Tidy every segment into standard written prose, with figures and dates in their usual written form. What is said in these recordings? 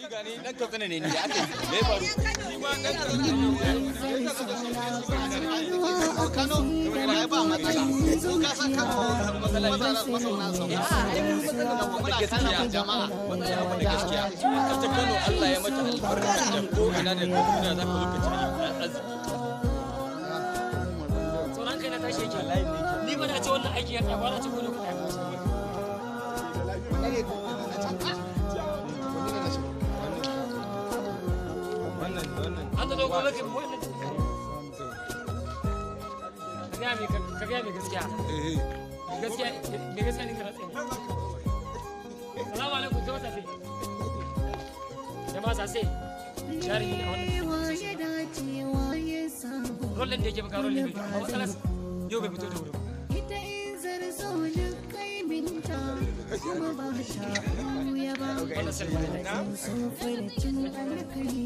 Ni gani dan Katsina ne ni da aka yi. Me ya faru? Ni ma dan Katsina ne. Kano ai ba matsala. Ko ka san Kano mazauna sauka. Ai mu matsala mu Muna da gaskiya. kana jama'a. Matsala mu da gaskiya. Ita Kano Allah ya mata albarka da ko ina da ko ina za ka zo ka ci arziki. Tsoron kai na tashi yake. Ni ba da ce wannan aiki ya tsaya ba na ce ko ne ku tsaya. An da dogon lokaci wannan ka gaya mai gaskiya. Gaskiya mai gaskiya ne ka ratse. Salamu alaikum jama'a sase. Jama'a sase. Jarumi ne a wannan. Rolin da yake buga rolin bai amma matsalar yau bai fito da wuri ba. Ita in zarzo duk kaiminta kuma ba ta ɓuya ba. Wannan sirri ne. So furcin alkai.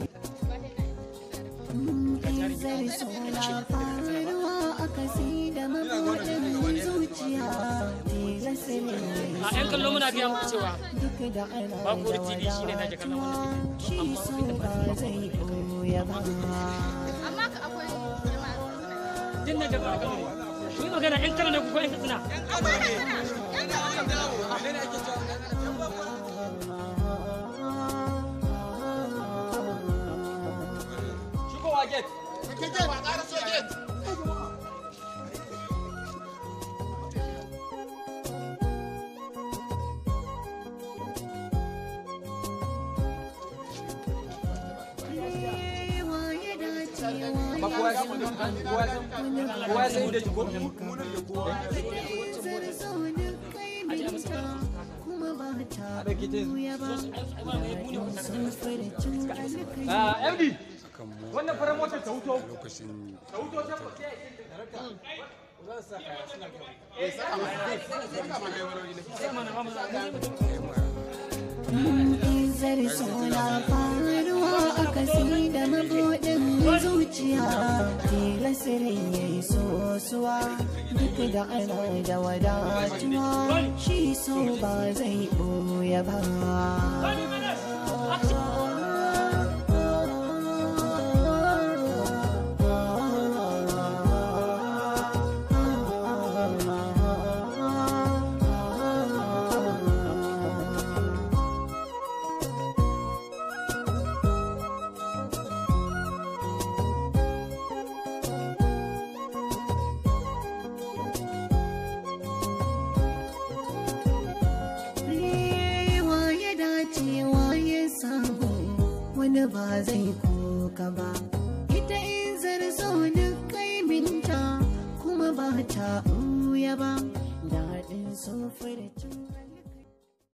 In zarzo na faruwa akasi da mabuɗin zuciya tilas ne. A 'yan kallo muna gaya muku cewa Duk da ana Bakori da TV shine nake kallon wannan wadatuwa, bidiyo. shi Amma so ita ba ba zai ɓuya ba. Amma ka akwai jama'a Katsina. Din nan jama'a Kano ne. Ku yi magana 'yan Kano ne ku ko 'yan Katsina. Shigowa gate. Kake gate, ƙara so gate. Wa ya dace Amma wa kowa ya ya san kowa ya san inda yake ko? zarzo duk kaiminta kuma ba ta ɓuya ba. So furcin alkai. Ah, MD. Wannan farar motar ta wuto. Lokacin Ta wuto ta ko sai Izar suna faruwa a kasi da mabuɗin zuciya tilasirin ya yi sosuwa duk da ana da wadatuwa shi so ba zai ɓoye ba. Wa ya dace wa ya samu wani ba zai koka ba. Ita in zarzo duk kaiminta kuma ba ta ɓuya ba. Daɗin sofar cin